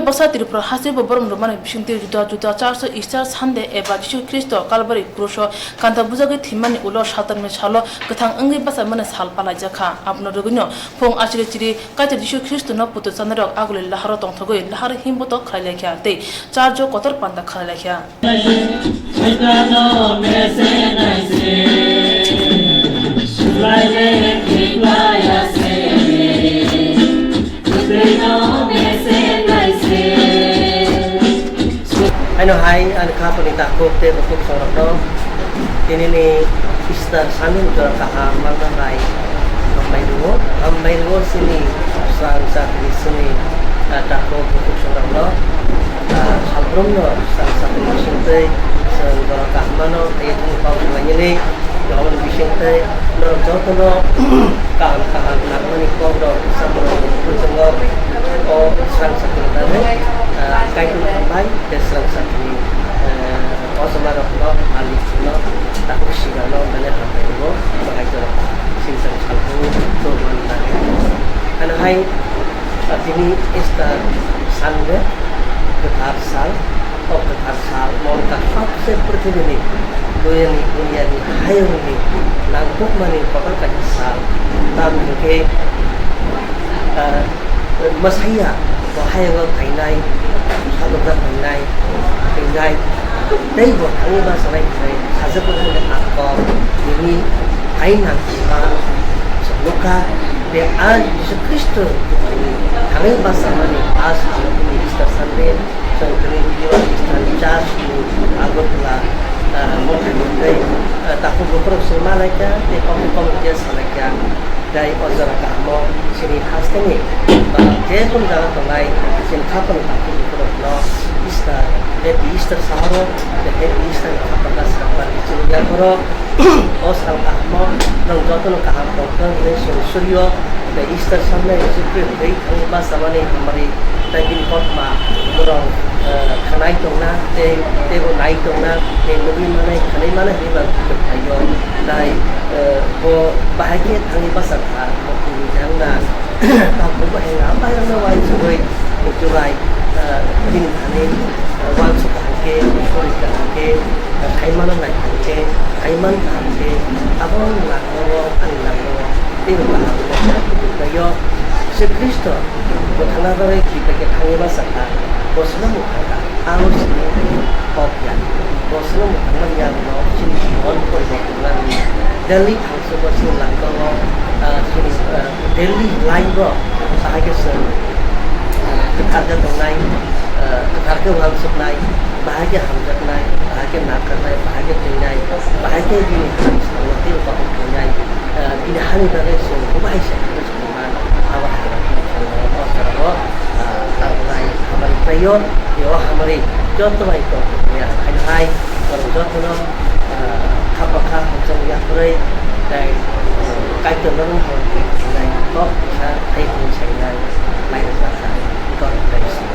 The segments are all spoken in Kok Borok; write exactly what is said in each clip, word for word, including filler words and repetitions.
Bwsa Tripura haste bo borom rwmani bisingtwi juda juda church o Easter Sunday eba Jisu Khristo Kalbari kruso kanta bujagwi thwimani ulo Satanni salo kwthang wngwi bachai mani sal palaijak kha. Abono rwgwino phung achiri chiri Kaitor Jisu Khristono puto chanarok aguli laharo tongthogwi lahar himbotok khlai lai kha tei church o kotor panda khlai lai kha. Haino hai ani khapani takhuk tei bukhuk songrokno tinini Easter Sunday ni jora kaham manna bai hambai rwo, hambai rwo chini swrang chakri chini, ah, takhuk bukhuk songrokno. Ah, salbrumno swrang sakni bisingtwi chwng jora kaham mano, tei thani kok swlainani, aboni bisingtwi norok jotono kaham kaham nangmani kokrok samungrokni muchungo o swrang sakni bagwi, ah, Kaitor hambai tei swrang sakni, ah, ojomarokno, malikrokno, takhuk sibarno belai hambai rwo, bahai jora kaham. Singchang salbrumno tongmani bagwi. Ano hai Tini Easter Sunday, kwthar sal, o kwthar sal, monka sabse pwrthibini, duyani, duniyani, hayungni, nangkukmani kotor kaisa sal. Tamni hwnkhe, ah, mwsaiya, bo hayungo phainai, salukjak phainai, phainai. Tei bo thangwi bachalainai sajwk wngkha hwnwi ang kok nini hai nangkukma chwng nukha. Tei a Jisu Khristo thangwi bachamani a samani Easter Sunday chwng tini Eastern Church ni Agartala, ah, mothaimung tei, ah, takhuk bukhurok se malaikha tei kokni kokni khe salaikha. Tei o jora kahamo chini hasteni, ah, je kunu jaga tongnai chini khapang takhuk bukhurokno Easter, Happy Easter sahoro, tei Happy Easter ni khapang swnambar chini yaphoro, o sal kahamo nwng jotono kaham tongthok hinwi chwng suryo, tei Easter Sunday Jisu Khristo thwi thangwi bachamani hamari tei bini kothoma borok, eh, khwnai tongna tei teibo nai tongna tei nugwi manai khwnai manai hinwi ba khaio. Tai, eh, bo bahai khe thangwi bachakha, bo tini jangna. Tabukbo hwnga, bairokno uansugwi muchunai, ah, bini thani, ah, uansuk kaham khe, sori kaham khe, ah, khai mano nai kaham khe, khai man kaham khe, abo ang langmao, ani langmao, teibo kaham khe, tei o Jisu Khristo bo thangna bagwi twi paikhe thangwi bachakha, bo swngno mwthangkha, abo simi kok ya, bo swngno mwthangmani yagulo chini jibon poriborton nangni. Delhi Chwng bo chini langmao, ah, chini, ah, daily life o bahai khe chwng, ah, kwthar khe tongnai, ah, kwthar khe uansuknai, bahai khe hamjaknai, bahai khe nakarnai, bahai khe twinai, bahai khe bini hani samung tei kaham khlainai, ah, bini hani bagwi chwng bo bahai se khe chwng mano. Abo hai rok chwng o jora o, ah, tabuknai hamari khlaio, tei o hamari joto bai tong ya, haino hai borok jotono, ah, kha bwkha hamjakma yaphurwi tei Kaitorno hamjakma kok bwsa hai hwnwi sainai lairok rwkha, God bless you.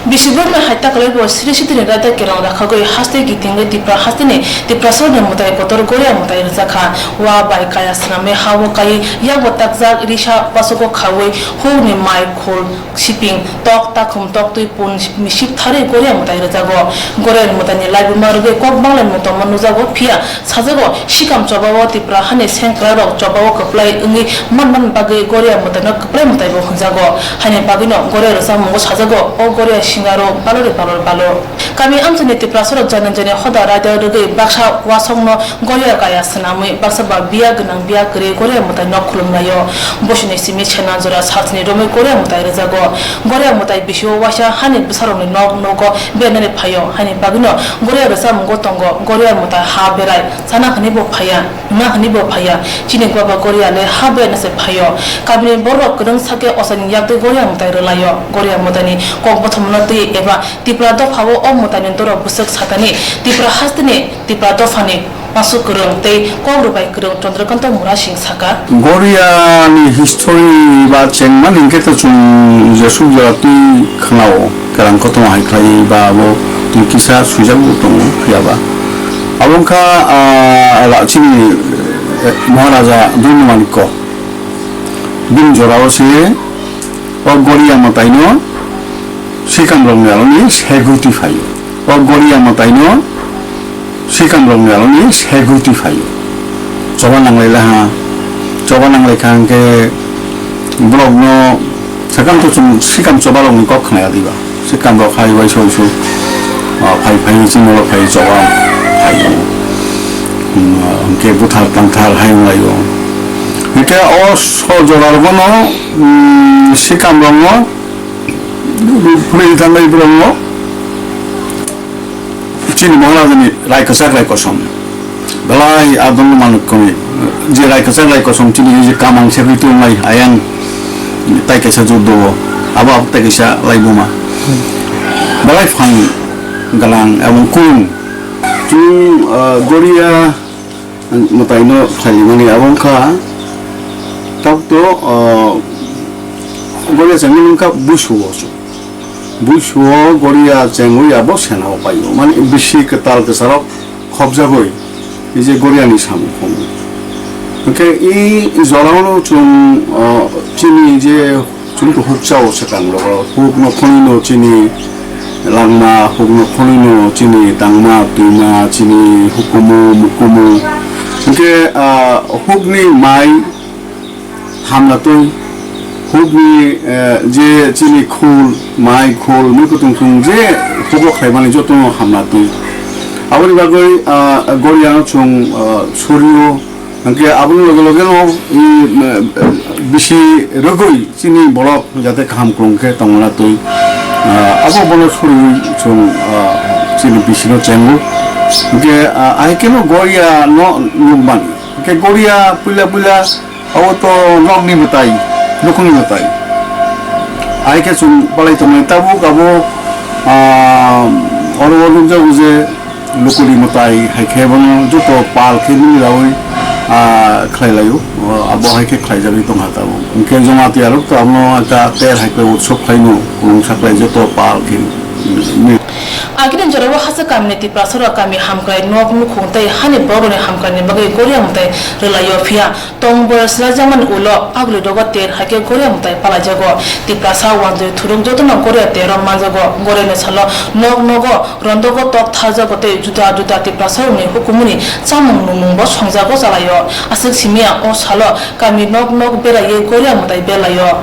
Bisiborokni hai takhwlaibo Sri Sitini raida kerong rakhagwi haste gitingwi Tipra hasteni Tiprasarokni mwtai kotor Goria mwtai rwjakha. Wa bai kaya swnamwi ha-o kaiwi yakbo takjak risa wasogo khaui hukni mai khul siping tok takhum tok twi pun misip tharwi Goria mwtai rwjago. Goria mwtaini laibuma rwgwi kok banglaimung tongma nukjago, phiya sajago sikam chobao Tipra hani sengkrairok chobao kwplai wngwi manmani bagwi Goria mwtaino kwplai mwtaibo hwnjago. Haini bagwino Goria rwchapmungo sajago, o Goria singaro balori balor balo. Kami amchaini Tiprasarok jani jani hoda raida rwgwi baksa wasongno Goria kaya swnamwi baksa ba biya gwnang biya kwrwi Goria mwtaino khulumlaio. Bosongni simi sena jora salsni romwi Goria mwtai rwjago. Goria mwtai bisio waisa hani bwsarokni nok nogo bernani phaio, haini bagwino Goria rwchapmungo tongo, Goria mwtai ha berai chana hwnwibo phaiya, hwnna hwnwibo phaiya. Chini Goba Goria le ha bernase phaio. Kamini bororok kwrwng sakhe ochaini yaktwi Goria mwtai rwlaio. Goria mwtaini kok bothomano twi eba Tipra dophao o mwtaini doro bwswk satani Tipra hasteni Tipra dophani uansuk kwrwng tei kok rwbai kwrwng Chandrakanta Murasing saka. Goria ni history ba chengmani hwnkhe to chwng jesuk jora twi khwnao, kerang kotorma hai khlai ba abo twi kisa swijak bo tongo phiya ba. Abo wngkha, ah, ra-, chini, eh, Maharaja Donu Manikko. Bini jorao se O Goria mwtaino swikamrokni aloni segwi twi phaio. O Goria mwtaino swikamrokni aloni segwi twi phaio. Choba nanglai laha, choba nanglai kha hwnkhe borokno sakang to chwng swikam choba rokni kok khna ya diba. Swikam rok hai uaisa uaisa, ah, phai phai chini rok phai choba phai. Hmm, hwnkhe buthar tangthar hai wng laio. Hwnkhe o so jora rokno, hmm, swikam rokno phulwi thangnai borokno chini Maharajani rai kwchak rai kosom belai adon manuk koni je rai kwchak rai kosom chini je kamang se twi tongnai ayang tai kaisa juddo abo abo tai kaisa laibuma belai phan galang ebong kung chwng, ah, Goria mwtaino phaimani abo wngkha, tabukto, ah, Goria chengmani wngkha buisuo. Buisuo Goria chengwi abo senao paio. Mani bisi kwtal kwcharok khopjagwi, je Goriani samung khongo. Hwnkhe i jorano chwng, ah, chini je Chwng to huk chao swkang rogo, huk no khonwi no chini langma, huk no khonwi no chini tangma, twima, chini hukumu, mukumu. Hwnkhe, ah, hukni mai hamna twi, hukni, eh, je chini khul, mai, khul, mui kutung thung je hugo khlaimani joto no hamna twi. Aboni bagwi, ah, Goriano chwng, ah, surio, hwnkhe aboni loge loge no, i, eh, bisi rwgwi chini borok jate kaham kwrwng khe tongna twi, ah, abo bono suriwi chwng, ah, chini bisino chengo. Hwnkhe, ah, ahai kheno Goria no nukmani. Hwnkhe Goria puila puila abo to nokni mwtai, nukhungni mwtai. Ahai khe chwng balai tongmani tabuk abo, ah, oro o nukjago je, Lukuni mwtai hai khe bono joto pal khe nini raui, ah, khlai laio. O, abo hai khe khlai jagwi tong kha tabuk. Hwnkhe Jamatia rok to abono ekta ter hai khe utsob khlai no, kwrwngsa khlai joto pal khe nini. Agini jorao Hasik kamini Tiprasa rok kami hamkrai nok nukhung tei hani borok rokni hamkrai ni bagwi Goria mwtai rwlaio, phiya Tong boyar swlaijakmani ulo aguli rogo ter hai khe Goria mwtai palaijago. Tiprasa wanjwi thuruk jotono Goria tero manjago. Goria ni salo nok nogo rondogo tok tharjago tei juda juda Tiprasa rokni hukumuni chamung nungmung bo songjago chalaio. Aswk simiya o salo kami nok nok beraiwi Goria mwtai berlaio.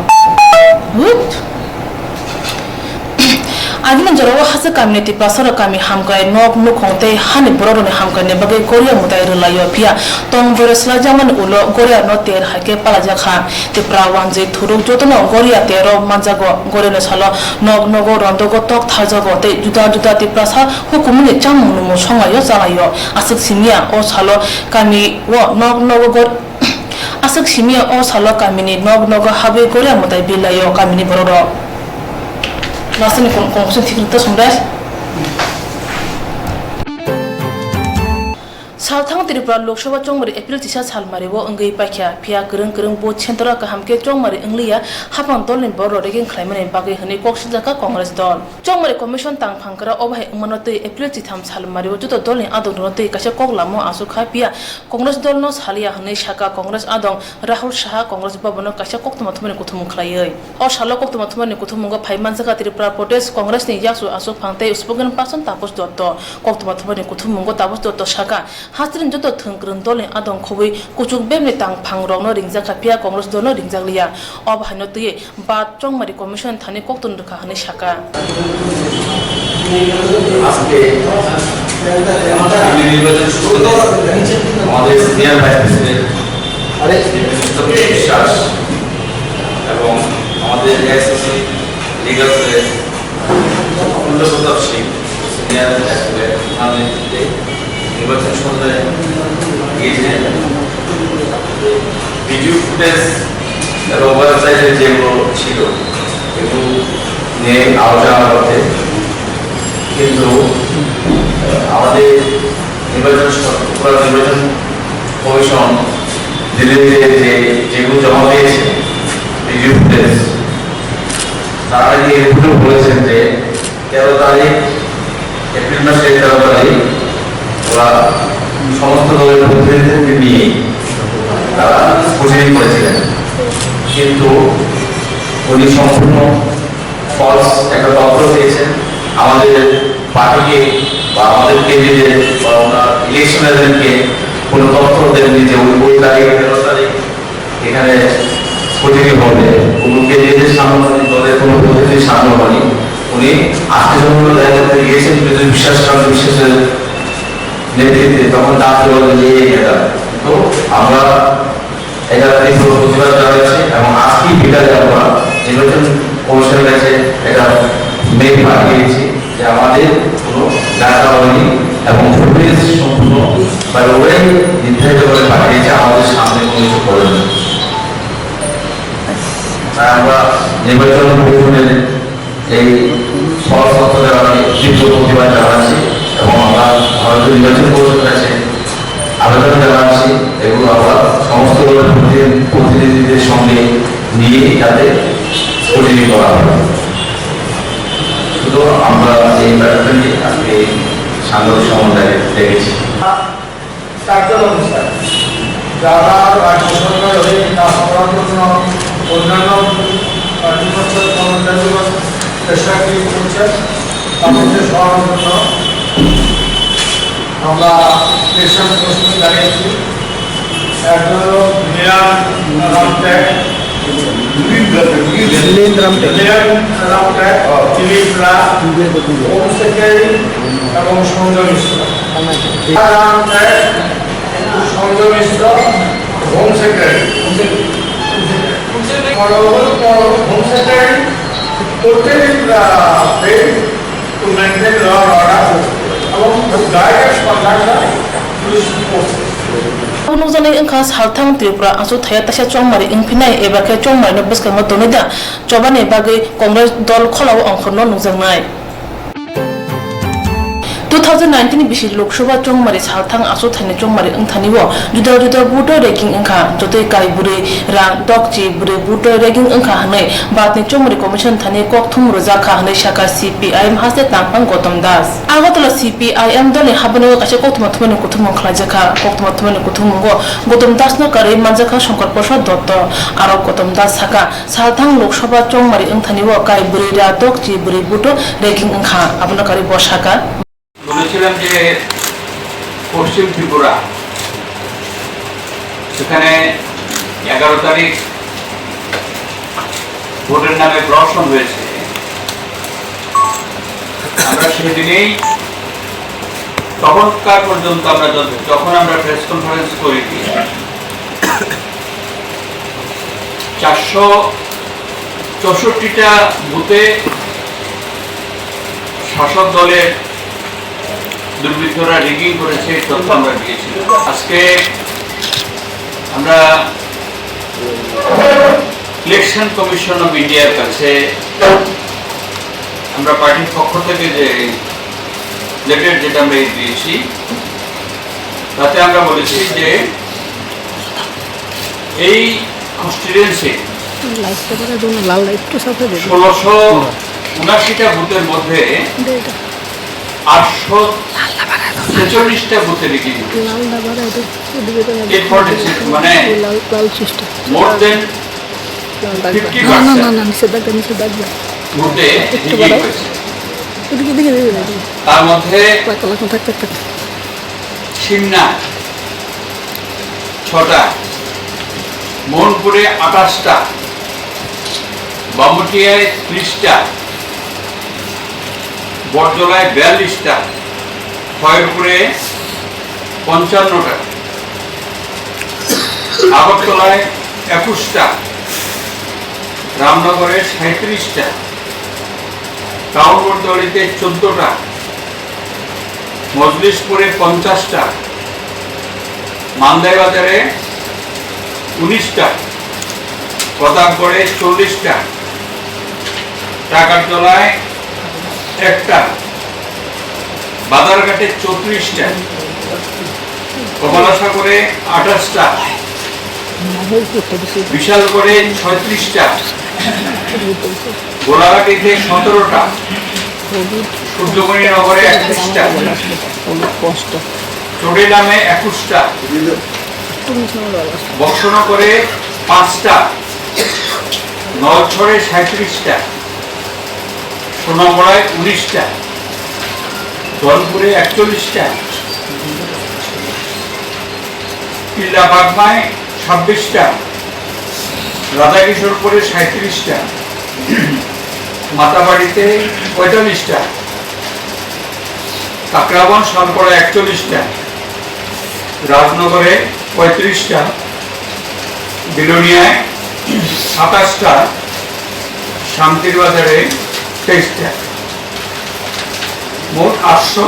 Agini jorao Hasik kamini Tiprasa rok kami hamkrai nok nukhung tei hani borok rokni hamkrai ni bagwi Goria mwtai rwlaio, phiya tong bwrwi swlaijakmani ulo Goria no ter hai khe palaijak kha. Tipra wanjwi thuruk jotono Goria tero manjago. Goria ni salo nok nogo rondogo tok tharjago tei juda juda Tiprasa hukumuni chamung nungmung songlaio chalaio. Aswk simiya o salo kami o nok nogo Gor-, Aswk simiya o salo kamini nok nogo habwi Goria mwtai birlaio kamini borok rok. Lasteni kon-, conclusion thik rwkha songdai. Salthang Tripura Lok Sabha chongmari April chisa salmari o wngwi paikha, phiya kwrwng kwrwng vote center o kaham khe chongmari wngliya, haphang dolni borok rok rigging khlaimani bagwi hwnwi kok sijak kha Congress dol. Chongmari Commission tangphang kwrak obo hai wngmano twi April chitham salmari o joto dolni adongrokno twi kaisa kok lamo achuk kha, phiya Congress dolno saliya hwnwi sakha Congress adong Rahul Saha Congress Bhavan-o kaisa koktwma thumani kuthumung khlaiwi. O salo koktwma thumani kuthumungo phai manjakha Tripura Pradesh Congress ni yakchu achukphang tei spokesperson Taposh Dotto. Koktwma thumani kuthumungo Taposh Dotto sakha, hasteni joto thwng kwrwng dolni adong khobwi kuchuk bemni tangphang rokno ringjakha, phiya Congress dolno ringjakliya. Obo haino twiwi Bath Chongmari Commission thani koktwma rwkha hwnwi sakha. আজকে নির্বাচন শুরু হতে আমাদের senior vice president Shri বিশ্বজিৎ বিশ্বাস এবং আমাদের AICC legal sell কুণ্ডপ্রতাপ Singh senior advocate, ওনার নেতৃত্বে নির্বাচন সভায় গিয়েছিলেন। ভিডিও ফুটেজ এবং ওয়েবসাইটে যেগুলো ছিল, এগুলো নিয়ে আলোচনা করতে, কিন্তু, আহ, আমাদের নির্বাচন স-, ত্রিপুরা নির্বাচন কমিশন দিল্লিতে যে, যেগুলো জমা দিয়েছে, ভিডিও ফুটেজ, তারা নাকি রিপোর্টে বলেছেন যে তেরো তারিখ, এপ্রিল মাসের তেরো তারিখ ওরা সমস্ত দলের প্রতিনিধিদেরকে নিয়ে তারা প্রসিডিং করেছিলেন। কিন্তু উনি সম্পূর্ণ ফলস একটা তথ্য দিয়েছেন। আমাদের পার্টিকে বা আমাদের ক্যান্ডিডেট বা ওনার ইলেকশন এজেন্টকে কোনো তথ্য দেননি যে ওই ওই তারিখ, তেরো তারিখ এখানে প্রতিনিধি হবে, কোনো ক্যান্ডিডেটের সামনে হয়নি, দলের কোনো প্রতিনিধির সামনে হয়নি। উনি আজকে সম্পূর্ণ জায়গাতে গিয়েছেন, কিন্তু বিশ্বাস কান্ত বিশ্বাসের নেতৃত্বে তখন ডাকতে বলেন যে এই নেতা। তো আমরা এটা তীব্র প্রতিবাদ জানাচ্ছি এবং আজকে বিকালে আমরা নির্বাচন কমিশনের কাছে একটা মেইল পাঠিয়েছি যে আমাদের কোনো ডাকা হয়নি এবং ফুটেজ সম্পূর্ণ বা ওরাই নির্ধারিত করে পাঠিয়েছে, আমাদের সামনে কোনো কিছু করেনি। তাই আমরা নির্বাচন কমিশনের এই ফলস তথ্যের আমি তীব্র প্রতিবাদ জানাচ্ছি এবং আমরা ভারতীয় নির্বাচন কমিশনের কাছে আবেদন জানাচ্ছি, এগুলো আবার সমস্ত দলের প্রতি-, প্রতিনিধিদের সঙ্গে নিয়ে যাতে স্ক্রুটিনি করা হয়। শুধু আমরা এই ব্যাপারটা নিয়ে আজকে এই সাংবাদিক সম্মেলন ডেকেছি। চারজন অফিসার, যারা রাজ্য সরকারের হয়ে কাজ করার জন্য অন্যান্য, আহ, বিপক্ষের কর্মচারীরা প্রেশার ক্রিয়েট করছেন, তাদেরকে সরানোর জন্য আমরা প্রেশার প্রশ্ন জানিয়েছি। একজন হলো মিলান রামটেক, মিলিন্দ রামটেক। মিলিন্দ রামটেক, ত্রিপুরা, হোম সেক্রেটারি এবং Sanjay Mishra. Ramtek, Sanjay Mishra, home secretary. Home secretary, totally, আহ, to maintain law and order এবং guide and conduct the police forces. Nukjaknai wngkha salthang Tripura achukthai ya taisa chongmari wngphinai eba khe chongmari no bwskango tonwi da chobani bagwi Congress dol kholao ongkhorno nukjaknai. Two thousand nineteen bisi Lok Sabha chongmari salthang achukthai ni chongmari wngthani o juda juda vote o ranking wngkha, jotoi kai bwrwi rang dokchi bwrwi vote o ranking wngkha hwnwi Bharat ni chongmari commission thani kokthum rwjak kha hwnwi sakha C P I M haste tangphang Gautam Das. Agartala C P I M dol ni habani o kaisa koktwma thumani kuthumung khlaijakha. Koktwma thumani kuthumung o Gautam Das no karwi manjakha Shankar Prasad Dotto. Aro Gautam Das sakha, salthang Lok Sabha chongmari wngthani o kai bwrwi ra dokchi bwrwi vote o ranking wngkha, abono karwi bo sakha. বলেছিলাম যে পশ্চিম ত্রিপুরা, সেখানে এগারো তারিখ ভোটের নামে প্রহসন হয়েছে। আমরা সেদিনেই, তখনকার পর্যন্ত আমরা যত-, যখন আমরা প্রেস কনফারেন্স করেছি, চারশো চৌষট্টিটা বুথে শাসক দলের দুর্বৃত্তরা রিগিং করেছে, এই তথ্য আমরা দিয়েছিলাম। আজকে আমরা ইলেকশন কমিশন অফ ইন্ডিয়ার কাছে আমরা পার্টির পক্ষ থেকে যে লেটার যেটা আমরা দিয়েছি, তাতে আমরা বলেছি যে এই কনস্টিটিউয়েন্সি লাইটটা করে দেন, লাল লাইটটা সাথে দেন। ষোলোশো উনাশিটা বুথের মধ্যে এটা। আটশো ছেচল্লিশটা বুথে রিগিং হয়েছে। লালটা বাড়ায় দেন, এদিকে তো এর ফলে যে, মানে, লাল, লাল সুইচটা। More than লাল দাগ। Fifty percent না, না, না, নিচে দাগ, নিচে দাগ। বুথে একটু রিগিং বাড়াও। হয়েছে। এদিকে, এদিকে, এদিকে, এদিকে। তার মধ্যে থাক, থাক, থাক, থাক। সিমনা ছটা, মোহনপুরে আঠাশটা, বামুটিয়ায় ত্রিশটা, বটতলায় বিয়াল্লিশটা, খয়েরপুরে পঞ্চান্নটা, আগরতলায় একুশটা, রামনগরে সাঁইত্রিশটা, টাউন বটতলাতে চোদ্দটা, মজলিশপুরে পঞ্চাশটা, মান্দাইবাজারে উনিশটা, প্রতাপগড়ে চল্লিশটা, টাকারতলায় একটা, বাজারঘাটে চৌত্রিশটা, কমলাসাগরে আঠাশটা, বিশালগড়ে ছয়ত্রিশটা, গোলাঘাটিতে সতেরোটা, সূর্যমণি নগরে একত্রিশটা, চড়িলামে একুশটা, বক্সনগরে পাঁচটা, নলছড়ে সাঁইত্রিশটা, সোনামুড়ায় উনিশটা, ধনপুরে একচল্লিশটা, টিল্লা বাগমায় ছাব্বিশটা, রাধাকিশোরপুরে সাঁইত্রিশটা, মাতাবাড়িতে পঁয়তাল্লিশটা, কাকড়াবন শালপাড়া একচল্লিশটা, রাজনগরে পঁয়ত্রিশটা, বিলোনিয়ায় সাতাশটা, শান্তির বাজারে তেইশটা, মোট আটশো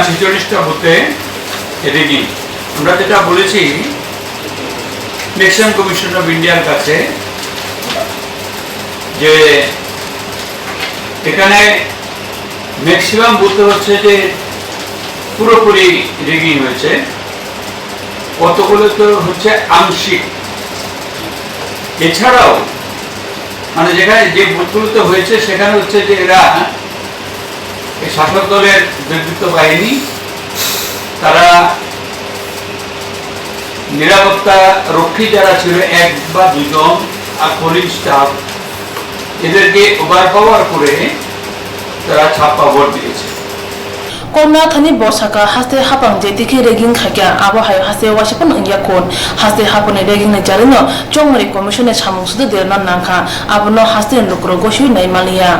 ছেচল্লিশটা বুথে রিগিং। আমরা যেটা বলেছি ইলেকশন কমিশন অফ ইন্ডিয়ার কাছে যে এখানে ম্যাক্সিমাম বুথে হচ্ছে যে পুরোপুরি রিগিং হয়েছে, কতগুলো তো হচ্ছে আংশিক। এছাড়াও মানে যেখানে যে বুথগুলোতে হয়েছে সেখানে হচ্ছে যে এরা এই শাসক দলের দুর্বৃত্ত বাহিনী তারা নিরাপত্তা রক্ষী যারা ছিল এক বা দুজন আর পোলিং স্টাফ এদেরকে ওভারপাওয়ার করে তারা ছাপ্পা ভোট দিয়েছে। Koknathani bosaka haste hapang jetikhe ragging khaikha, abo hai haste waisa phano wngya kun. Haste hapangni ragging ni jarino Chongmari Commission ni samung sudu derna nangkha, abono haste ni lukurok gosiwi nai maliya.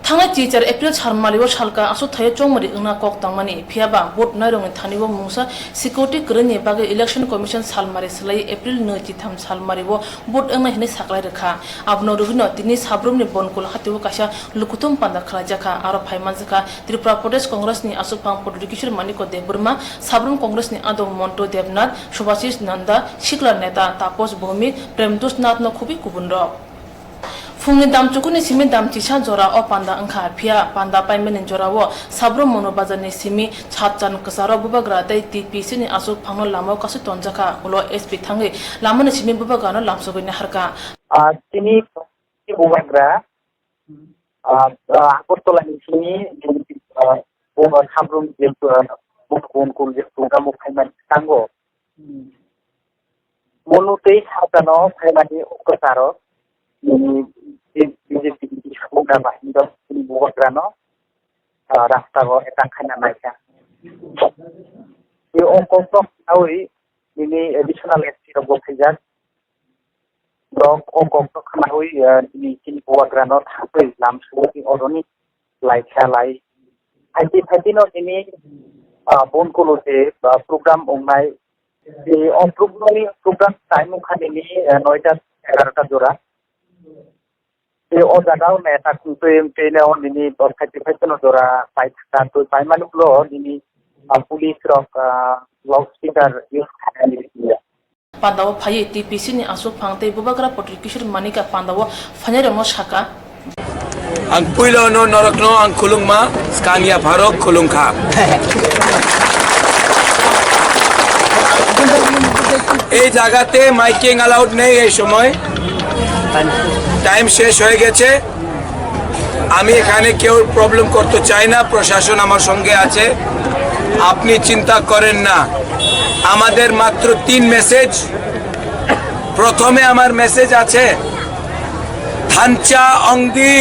Thangnai chichar April salmario salka aswk thaio Chongmari wngna kok tangmani, phiyaba vote nairokni thani o mungsa security kwrwini bagwi Election Commission salmari swlaiwi April nwi chitham salmario vote wngnai hwnwi saklai rwkha. Abono rwgwino tini Sabrumni Bonkul hatio kaisa lukuthum panda khlaijakha. Aro phai manjakha Tripura Pradesh Congress ni aswkphang Pradyot Kishore Manikya Debbarma, Sabrum Congress ni adong Monto Debnath, Subhashish Nanda, Sikla Neta Taposh Bhowmik, Premjot Nath no khubui kubunrok. Phungni dam chukuni simi dam chisa jora o panda wngkha, phiya panda paimani jorao Sabrum Mono Bazar ni simi Satchan kwcharo bubagra tei T P C ni aswkphangno lamao kasui tonjakha, ulo S P thangwi lamani simi bubagrano lamsogwi naharkha. Ah, chini bubagra, ah, ah, Agartala ni simi, ah, bo Sabrum je, ah, bo Bonkul je program o phaimani tango. Mono tei Satchano phaimani kwcharo, nini B J P ni bubagra bahini rok chini bubagrano, ah, rasta o attack khaina naikha. Tei o kokno khnaui nini additional S P rok bo phaijak. Borok o kokno khnaui, ah, nini chini bubagrano thangwi lamsogwi oroni laikha lai. Phaidi phaidino nini, ah, Bonkulo je, ah, program wngnai. Tei o program ni program time wngkha nini, ah, noita egarota jora. Tei o jaga o neta khungtwi wngtwi no nini o phaidi phaidino jora pai thangkha, tei paimani ulo nini, ah, police rok, ah, loudspeaker use khainani. Pandao phaiwi T P C ni aswkphang tei bubagra Pradyot Kishore Manikya pandao phainairokno sakha. Ang puilono norokno ang khulungma, skang yapharok khulungkha. এই জায়গাতে miking allowed নেই এই সময়, টাইম শেষ হয়ে গেছে। আমি এখানে কেউ প্রবলেম করতে চাই না, প্রশাসন আমার সঙ্গে আছে, আপনি চিন্তা করেন না। আমাদের মাত্র তিন মেসেজ। প্রথমে আমার মেসেজ আছে, থানচা অংদি,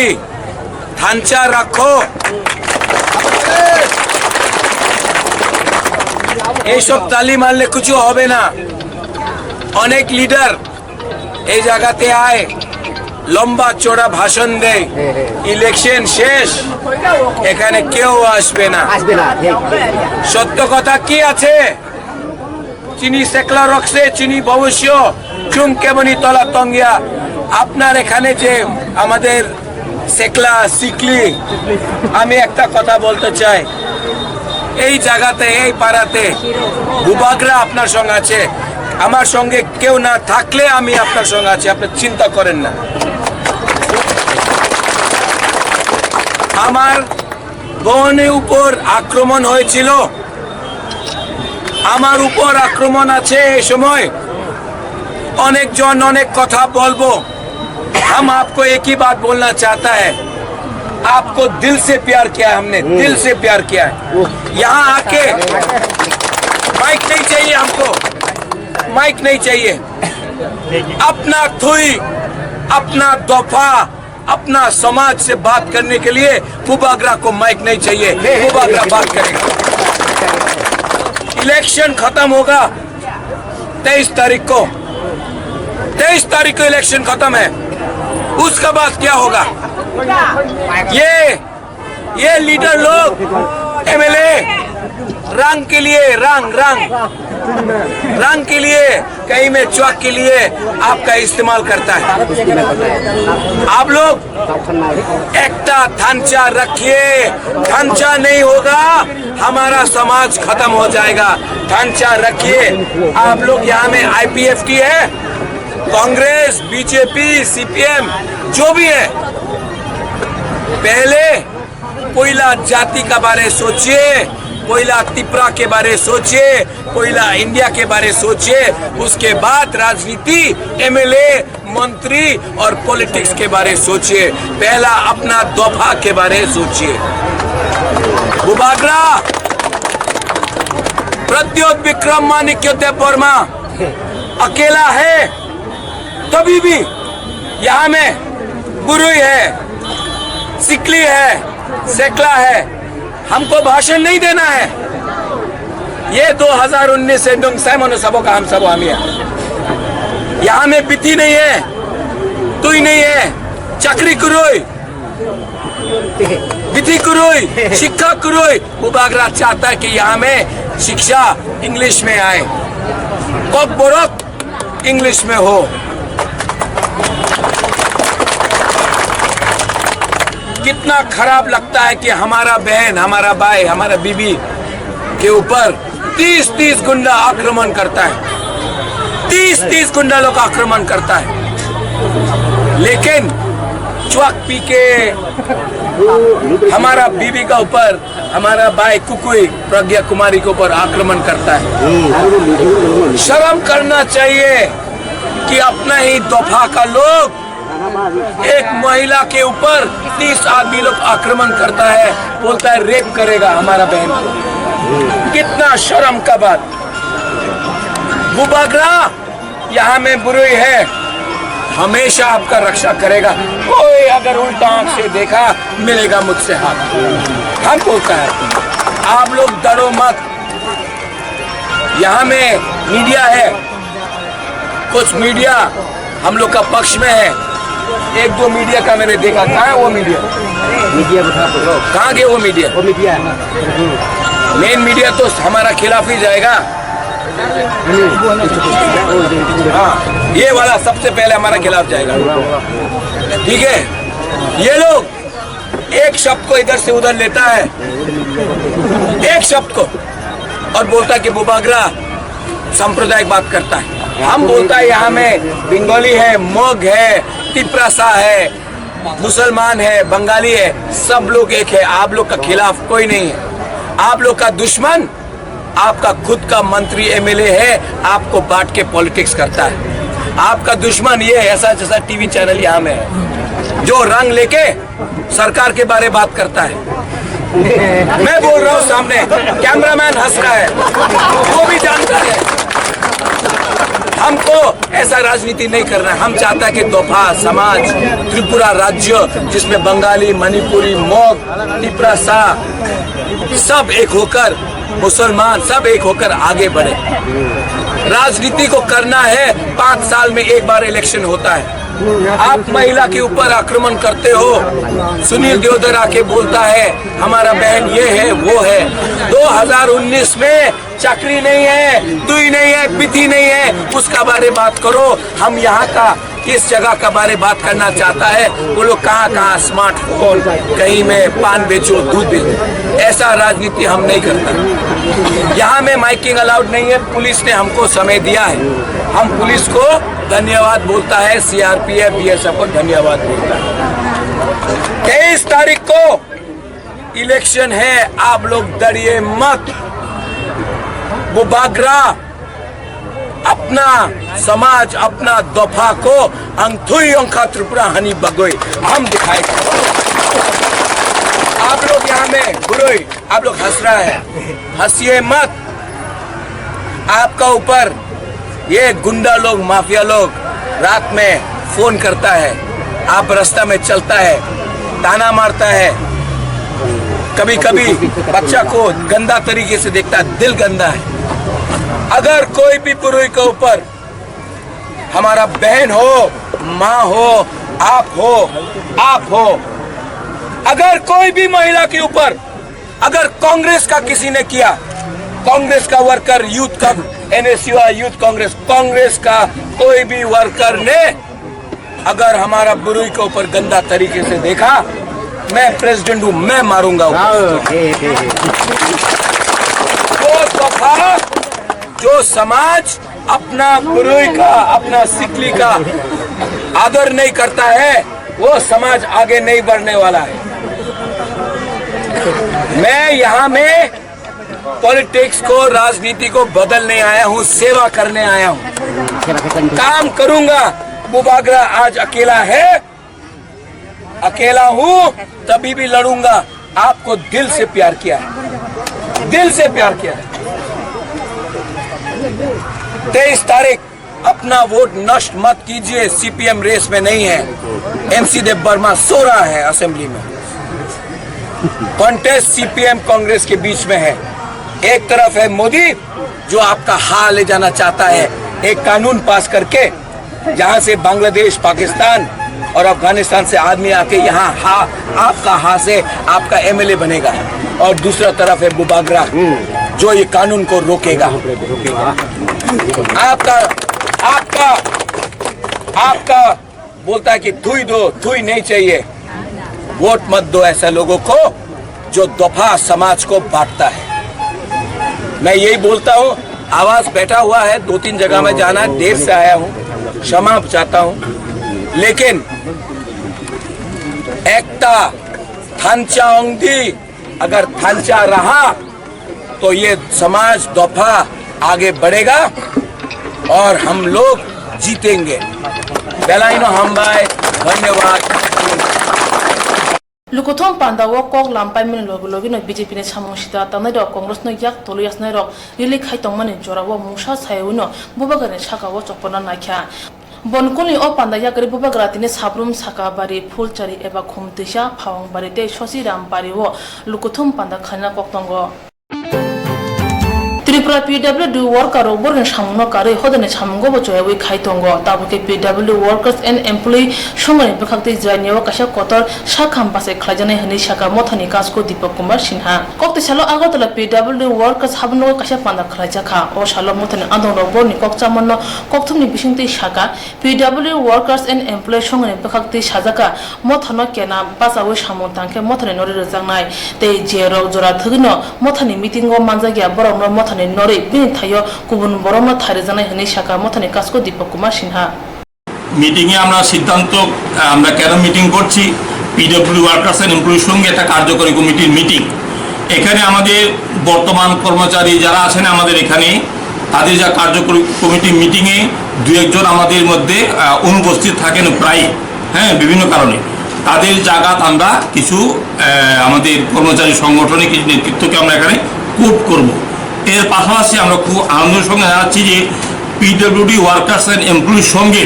থানচা রাখো। এইসব তালি মারলে কিছু হবে না। অনেক লিডার এই জায়গাতে আয়, লম্বা চড়া ভাষণ দেয়, ইলেকশন শেষ, এখানে কেউ আসবে না। আসবে না, ঠিক, ঠিক। সত্য কথা কি আছে? চিনি সেকলা রক্সে, চিনি ভবিষ্য, চুম কেবনি তলা তঙ্গিয়া। আপনার এখানে যে আমাদের সেকলা, সিকলি, আমি একটা কথা বলতে চাই, এই জায়গাতে, এই পাড়াতে বুবাগরা আপনার সঙ্গে আছে, আমার সঙ্গে কেউ না থাকলে আমি আপনার সঙ্গে আছি, আপনি চিন্তা করেন না। আমার বোনের উপর আক্রমণ হয়েছিল, আমার উপর আক্রমণ আছে এই সময়। অনেকজন অনেক কথা বলবো। हम आपको एक ही बात बोलना चाहता है, आपको दिल से प्यार किया है हमने, दिल से प्यार किया है। यहाँ आके माइक नहीं चाहिए हमको, माइक नहीं चाहिए। अपना थुई, अपना दोफा, अपना समाज से बात करने के लिए बुबागरा को माइक नहीं चाहिए। बुबागरा बात करेगा। इलेक्शन खत्म होगा तेईस तारीख को। तेईस तारीख को इलेक्शन खत्म है, उसका बाद क्या होगा? ये ये लीडर लोग, एमएलए, रंग के लिए, रंग, रंग, रंग के लिए, कहीं में चुआक के लिए आपका इस्तेमाल करता है। आप लोग एकता ढांचा रखिए, ढांचा नहीं होगा, हमारा समाज खत्म हो जाएगा। ढांचा रखिए। आप लोग यहाँ में आईपीएफटी है, कांग्रेस, बीजेपी, सीपीएम, जो भी है, पहले पहिला जाति का बारे सोचिए, पहिला तिप्रा के बारे सोचिए, पहिला इंडिया के बारे सोचिए, उसके बाद राजनीति, एमएलए, मंत्री और पॉलिटिक्स के बारे सोचिए। पहला अपना दोफा के बारे सोचिए। बुबागरा, प्रद्योत विक्रम माणिक्य देव वर्मा अकेला है, तभी भी यहाँ में बुरुई है, सिकली है, सेकला है, हमको भाषण नहीं देना है। ये दो हज़ार उन्नीस से nung sai mano sabo kaham sabo hamya. यहाँ में बिथी नहीं है, तुई नहीं है, चकरी कुरुई, बिथी कुरुई, शिक्षा कुरुई. Bubagra चाहता है कि यहाँ में शिक्षा इंग्लिश में आए, कॉकबोरक इंग्लिश में हो. कितना खराब लगता है कि हमारा बहन, हमारा भाई, हमारा बीबी के ऊपर तीस तीस गुंडा आक्रमण करता है, तीस तीस गुंडा लोग आक्रमण करता है, लेकिन चुआक पी के हमारा बीबी का ऊपर, हमारा भाई कुकुई प्रज्ञा कुमारी के ऊपर आक्रमण करता है। शर्म करना चाहिए कि अपना ही दोफा का लोग एक महिला के ऊपर तीस आदमी लोग आक्रमण करता है, बोलता है रेप करेगा हमारा बहन को। कितना शर्म का बात। बुबागरा यहाँ में बुरुई है, हमेशा आपका रक्षा करेगा। कोई अगर उल्टा आंख से देखा, मिलेगा मुझसे हाथ। हम बोलता है, आप लोग डरो मत। यहाँ में मीडिया है, कुछ मीडिया हम लोग का पक्ष में है। एक दो मीडिया का मैंने देखा, कहाँ है वो मीडिया? मीडिया बता दो। कहाँ गए वो मीडिया? वो मीडिया। मेन मीडिया तो हमारा खिलाफ ही जाएगा। हाँ, ये वाला सबसे पहले हमारा खिलाफ जाएगा। ठीक है, ये लोग एक शब्द को इधर से उधर लेता है, एक शब्द को, और बोलता है कि बुबागरा सांप्रदायिक बात करता है। हम बोलता है यहाँ में बंगाली है, मग है, तिप्रासा है, मुसलमान है, बंगाली है, सब लोग एक है। आप लोग का खिलाफ कोई नहीं है। आप लोग का दुश्मन आपका खुद का मंत्री एमएलए है, आपको बांट के पॉलिटिक्स करता है। आपका दुश्मन ये है, ऐसा जैसा टीवी चैनल यहाँ में है, जो रंग लेके सरकार के बारे बात करता है। मैं बोल रहा हूँ सामने, कैमरामैन हंस रहा है, वो भी जानता है। हमको ऐसा राजनीति नहीं करना है। हम चाहता है कि दोफा समाज, त्रिपुरा राज्य, जिसमें बंगाली, मणिपुरी, मग, तिप्रासा, सब एक होकर, मुसलमान सब एक होकर आगे बढ़े। राजनीति को करना है, पाँच साल में एक बार इलेक्शन होता है। आप महिला के ऊपर आक्रमण करते हो। सुनील देवधर आके बोलता है, हमारा बहन ये है, वो है। दो हज़ार उन्नीस में चाकरी नहीं है, दुई नहीं है, पिथी नहीं है, उसका बारे बात करो। हम यहाँ का किस जगह का बारे बात करना चाहता है, वो लोग कहाँ कहाँ स्मार्टफोन, कहीं में पान बेचो, दूध बेचो, ऐसा राजनीति हम नहीं करता। यहाँ में माइकिंग अलाउड नहीं है। पुलिस ने हमको समय दिया है, हम पुलिस को धन्यवाद बोलता है, सीआरपीएफ, बीएसएफ को धन्यवाद बोलता है। तेईस तारीख को इलेक्शन है, आप लोग डरिए मत। Bubagra अपना समाज, अपना दोफा को ang thui ongkha Tripura hani bagwi हम दिखाएगा। आप लोग यहाँ में बुरुई, आप लोग हंस रहा है, हंसिए मत। आपका ऊपर ये गुंडा लोग, माफिया लोग रात में फोन करता है, आप रास्ता में चलता है, ताना मारता है, कभी कभी बच्चा को गंदा तरीके से देखता है, दिल गंदा है। अगर कोई भी पुरुष के ऊपर, हमारा बहन हो, माँ हो, आप हो, आप हो, अगर कोई भी महिला के ऊपर, अगर कांग्रेस का किसी ने किया, कांग्रेस का वर्कर, यूथ का, एनएसयूआई, यूथ कांग्रेस, कांग्रेस का कोई भी वर्कर ने अगर हमारा बुरुई के ऊपर गंदा तरीके से देखा, मैं प्रेसिडेंट हूं, मैं मारूंगा उसे। जो दफा, जो समाज अपना बुरुई का, अपना सिकली का आदर नहीं करता है, वो समाज आगे नहीं बढ़ने वाला है। मैं यहाँ में पॉलिटिक्स को, राजनीति को बदलने आया हूँ, सेवा करने आया हूँ, काम करूंगा। बुबागरा आज अकेला है, अकेला हूँ, तभी भी लड़ूंगा। आपको दिल से प्यार किया है, दिल से प्यार किया है। तेईस तारीख, अपना वोट नष्ट मत कीजिए। सीपीएम रेस में नहीं है, एमसी देव वर्मा सो रहा है असेंबली में। कॉन्टेस्ट सीपीएम कांग्रेस के बीच में है। एक तरफ है मोदी, जो आपका हा ले जाना चाहता है, एक कानून पास करके जहां से बांग्लादेश, पाकिस्तान और अफगानिस्तान से आदमी आके यहाँ हा, आपका हा से आपका एमएलए बनेगा, और दूसरा तरफ है बुबागरा, जो ये कानून को रोकेगा। आपका, आपका, आपका बोलता है कि थुई दो, थुई नहीं चाहिए। वोट मत दो ऐसा लोगों को जो दफा समाज को बांटता है। मैं यही बोलता हूँ, आवाज बैठा हुआ है, दो तीन जगह में जाना है, देर से आया हूँ, क्षमा चाहता हूँ, लेकिन एकता, थांचा ओंगदी, अगर थांचा रहा तो ये समाज दफा आगे बढ़ेगा और हम लोग जीतेंगे। Belaino hambai, dhanyawad. Lukuthum panda o kok lam paimani logi logi no B J P ni samung sita tangnai rok Congress no yak tolwi yasnai rok rili khai tongmani jora o mungsa saywi no Bubagra ni saka o chopona naikha. Bonkol ni o panda yakarwi Bubagra tini Sabrum, Sakabari, Phulchari eba Khumtwisa, Phawongbari tei Sosiram bari o lukuthum panda khaina kok tongo. Tripura P W D worker rok borokni samungno karwi hodani samungo bo choyawi khai tongo. Tabukhe P W D Workers and Employee Songho ni bwkhaktwi Jirania o kaisa kotor sakham bachai khlaijaknai hwnwi sakha Mothani Kasko Dipak Kumar Sinha. Koktwi salo Agartala P W D workers habanogo kaisa panda khlaijakha. O salo Mothani andongrok borokni kok chamanno kokthumni bisingtwi sakha. P W D Workers and Employees Songho ni bwkhaktwi sajak kha, Mothano kena bachaui samung tangkhe Mothani nori rwjaknai tei je rok jora thwgwino Mothani meeting o manjakya, borokno Mothani norwi bini thaio kubun borokno thai rwjaknai hwnwi sakha Mothani Kasko Dipak Kumar Sinha. মিটিংয়ে আমরা সিদ্ধান্ত, আহ, আমরা কেন মিটিং করছি, PWD workers and এমপ্লয়ির সঙ্গে একটা কার্যকরী কমিটির মিটিং। এখানে আমাদের বর্তমান কর্মচারী যারা আছেন আমাদের এখানে, তাদের যা কার্যকরী কমিটি মিটিংয়ে দু একজন আমাদের মধ্যে, আহ, অনুপস্থিত থাকেন প্রায়, হ্যাঁ, বিভিন্ন কারণে। তাদের জায়গাত আমরা কিছু, আহ, আমাদের কর্মচারী সংগঠনে কিছু নেতৃত্বকে আমরা এখানে কোপ করব। এর পাশাপাশি আমরা খুব আনন্দের সঙ্গে জানাচ্ছি যে পিডব্লিউডি ওয়ার্কার্স অ্যান্ড এমপ্লয়ির সঙ্গে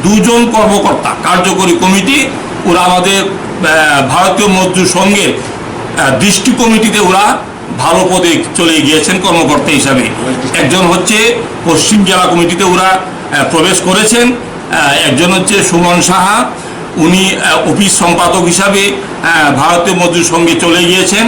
দুজন কর্মকর্তা কার্যকরী কমিটি, ওরা আমাদের, আহ, ভারতীয় মজদুর সংঘের, আহ, দৃষ্টি কমিটিতে ওরা ভালো পদে চলে গিয়েছেন কর্মকর্তা হিসাবে। একজন হচ্ছে পশ্চিম জেলা কমিটিতে ওরা, আহ, প্রবেশ করেছেন, আহ, একজন হচ্ছে সুমন সাহা, উনি, আহ, অফিস সম্পাদক হিসাবে, আহ, ভারতীয় মজদুর সংঘে চলে গিয়েছেন।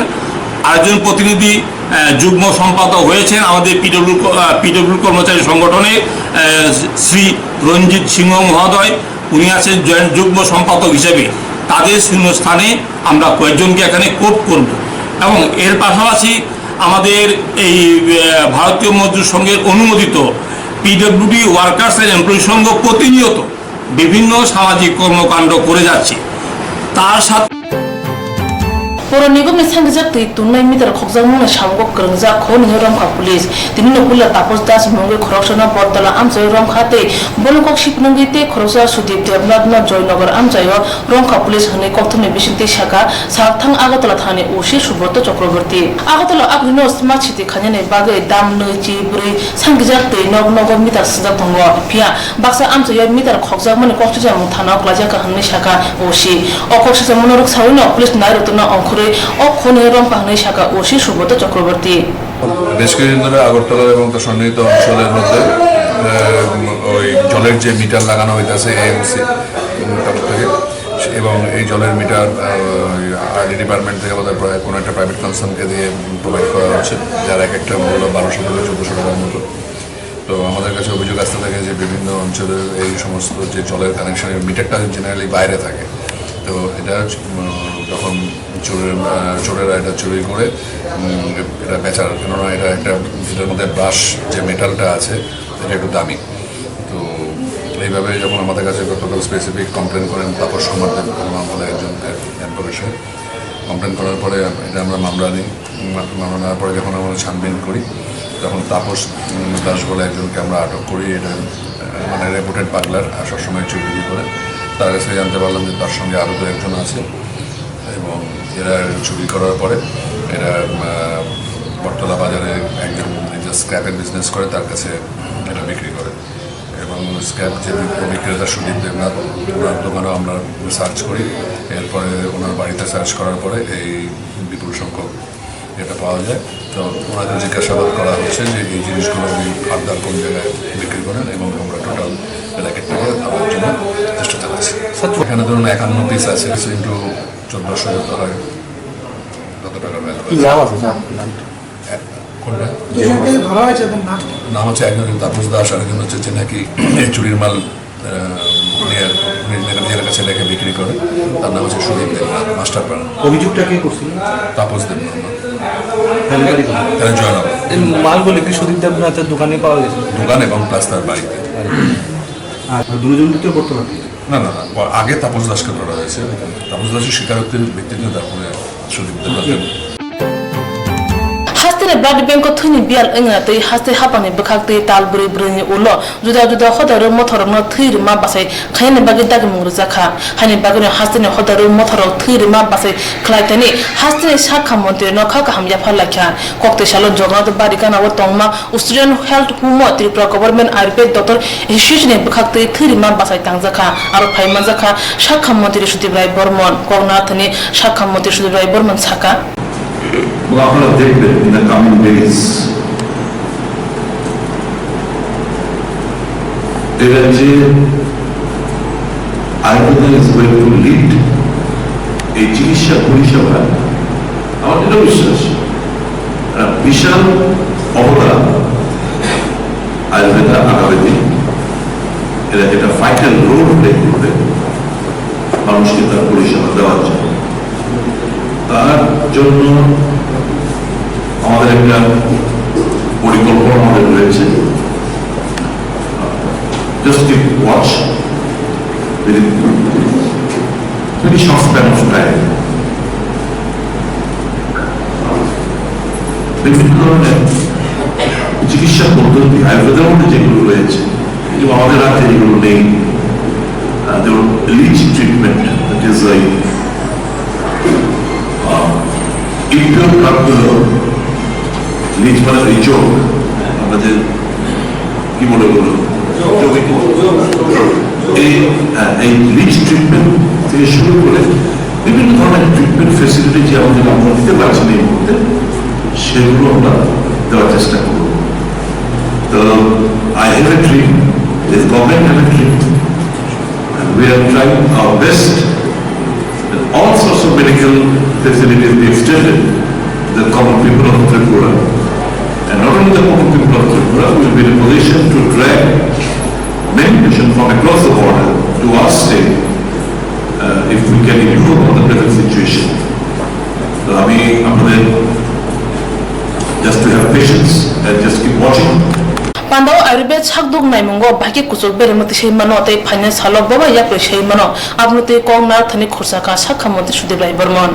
আরেকজন প্রতিনিধি, আহ, যুগ্ম সম্পাদক হয়েছেন আমাদের পিডব্লিউ ক-, আহ, পিডব্লিউ কর্মচারী সংগঠনের, আহ, শ্রী রঞ্জিত সিংহ মহোদয়, উনি আছেন জয়েন্ট যুগ্ম সম্পাদক হিসেবে। তাদের শূন্যস্থানে আমরা কয়েকজনকে এখানে কোপ করব এবং এর পাশাপাশি আমাদের এই, আহ, ভারতীয় মজদুর সংঘের অনুমোদিত পিডব্লিউডি ওয়ার্কার্স অ্যান্ড এমপ্লয়ি সংঘ প্রতিনিয়ত বিভিন্ন সামাজিক কর্মকাণ্ড করে যাচ্ছে। তার সাথে Boroni bumni sangrijak twi tungnai meter khokjakmani samungo kwrwngjak kho hwnwi romkha police. Tini no puila Tapos Das mungwi khoroksano Bortola amchaio romkha tei bono kok sipnwngwi tei khoroksa Sudip Debnath no Joynagar amchaio romkha police hwnwi kokthumni bisingtwi sakha Salthang Agartala thani O C Subrata Chakraborty. Agartala aphri no smart city khainani bagwi dam nwi chi bwrwi sangrijak twi nok nogo meter swngjak tongo. Phiya baksa amchaio meter khokjakmani koksijamung thana-o klaijak kha hwnwi sakha O C. O koksijamungno rwksaui no police nai rwtwkno ongkhorwi o khonwi romkha hwnwi sakha O C Subrata Chakraborty. বেশ কিছুদিন ধরে আগরতলা এবং তার সন্নিহিত অঞ্চলের মধ্যে, আহ, ওই জলের যে মিটার লাগানো হইতাছে এএমসি তরফ থেকে, এবং এই জলের মিটার, আহ, আরডি ডিপার্টমেন্ট থেকে বোধহয় প্রায় কোনো একটা প্রাইভেট কনসার্নকে দিয়ে প্রোভাইড করা হচ্ছে, যার এক একটা মূল্য বারোশো থেকে চোদ্দোশো টাকার মতো। তো আমাদের কাছে অভিযোগ আসতে থাকে যে বিভিন্ন অঞ্চলের এই সমস্ত যে জলের কানেকশনের মিটারটা জেনারেলি বাইরে থাকে। তো এটা, উম, যখন চোরের, আহ, চোরেরা এটা চুরি করে, উম, এটা বেচার, কেননা এটা একটা, এটার মধ্যে ব্রাশ যে মেটালটা আছে, এটা একটু দামি। তো এইভাবে যখন আমাদের কাছে গতকাল স্পেসিফিক কমপ্লেন করেন তাপস কুমার দেব বলে একজন অ্যাডভোকেট সাহেব, কমপ্লেন করার পরে এটা আমরা মামলা নিই। মা-, মামলা নেওয়ার পরে যখন আমরা ছানবিন করি, তখন তাপস, উম, দাস বলে একজনকে আমরা আটক করি। এটা, আহ, মানে, রেপুটেড পাগলার, আর সবসময় চুরি করে। তার কাছে জানতে পারলাম যে তার সঙ্গে আরও দু একজন আছে এবং এরা চুরি করার পরে এরা, আহ, বটতলা বাজারে একজন যে স্ক্র্যাপের বিজনেস করে, তার কাছে এটা বিক্রি করে। এবং স্ক্র্যাপ যে বিক্রেতা সুদীপ দেবনাথ, ওনার দোকানেও আমরা সার্চ করি। এরপরে ওনার বাড়িতে সার্চ করার পরে এই বিপুল সংখ্যক এটা পাওয়া যায়। তো ওনাকে জিজ্ঞাসাবাদ করা হচ্ছে যে এই জিনিসগুলো উনি ফার্দার কোন জায়গায় বিক্রি করেন, এবং আমরা টোটাল র্যাকেটটাকে ধরার জন্য চেষ্টা চালাচ্ছি। স্যার, এখানে ধরুন একান্ন পিস আছে, ইন্টু চোদ্দোশো যত হয়, তত টাকার ভ্যালু। কি নাম আছে স্যার? কোনটা? দুজনকে ধরা হয়েছে, তাদের নাম? নাম হচ্ছে একজন তাপস দাস, আরেকজন হচ্ছে যে নাকি এই চুরির মাল, আহ, নিয়ে, উনি নিজের কাছে রেখে বিক্রি করে। তার নাম হচ্ছে সুদীপ দেবনাথ, মাস্টার পাড়া। অভিযোগটা কে করছিল? তাপস দেবনাথ। তাহলে বাড়ি কোথায়? তাহলে জয়নগর। এই মালগুলি কি সুদীপ দেবনাথের দোকানে পাওয়া গেছে? দোকান এবং প্লাস তার বাড়িতে। আর দুজনকে তো করতে পারবে? না, না, না, আগে তাপস দাসকে ধরা হয়েছে। তাপস দাসের স্বীকারোক্তির ভিত্তিতে তারপরে সুদীপ দেবনাথকে। Hasteni blood bank o thwini biyal wngna twi haste hapangni bwkhak twi tal bwrwi bwrwini ulo juda juda hoda rw motharokno thwi rwma bachai khainani bagwi dagimung rwjak kha. Haini bagwino hasteni hoda rw motharok thwi rwma bachai khlai thani hasteni sakha montri no kha kaham yapharlai kha. Koktwi salo Jagannath Bari gana o tongma Australian Health Home o Tripura Government Ayurved Doctor Association ni bwkhak twi thwi rima bachai tangjak kha. Aro phai manjak kha sakha montri Sudip Rai Bormon. Kok narwkthani sakha montri Sudip Rai Bormon sakha. Bo aphano dekbe in the coming days. Era je Ayurveda is going to lead এই চিকিৎসা পরিষেবা, আমার দৃঢ় বিশ্বাস। একটা বিশাল অবদান আয়ুর্বেদা আগামী দিন এরা একটা ভাইটাল রোল প্লে করবে মানুষকে তার পরিষেবা দেওয়ার জন্য। তার জন্য আমাদের একটা পরিকল্পনা আমাদের রয়েছে। Just keep watch within very short span of time. বিভিন্ন ধরনের চিকিৎসা পদ্ধতি আয়ুর্বেদের মধ্যে যেগুলো রয়েছে, কিন্তু আমাদের রাজ্যে যেগুলো নেই, আহ, যেমন লিচ ট্রিটমেন্ট, that is like, আহ, ইমপিওর ড্রাগগুলো, লিচ মানে এই চোখ, আমরা যে কি বলে ওগুলো? এই, হ্যাঁ, এই লিচ ট্রিটমেন্ট থেকে শুরু করে বিভিন্ন ধরনের ট্রিটমেন্ট ফেসিলিটি যে আমাদের আমরা দিতে পারছি না এই মুহূর্তে, সেগুলো আমরা দেওয়ার চেষ্টা করব। তো I have a dream, this government have a dream, and we are trying our best that all sorts of medical facilities be extended to the common people of Tripura. And not only the common people of Tripura, we will be in a position to drag many patients from across the border to our state, uh, if we can improve on the present situation. তো আমি আপনাদের just to have patience and just keep watching. Pandao Ayurved sakduk naimungo bahai khe kuchuk berema twi sai mano tei phainai salo boba yaprwi sai mano. Aboni twi kok narwkthani khursa kha sakha montri Sudip Rai Bormon.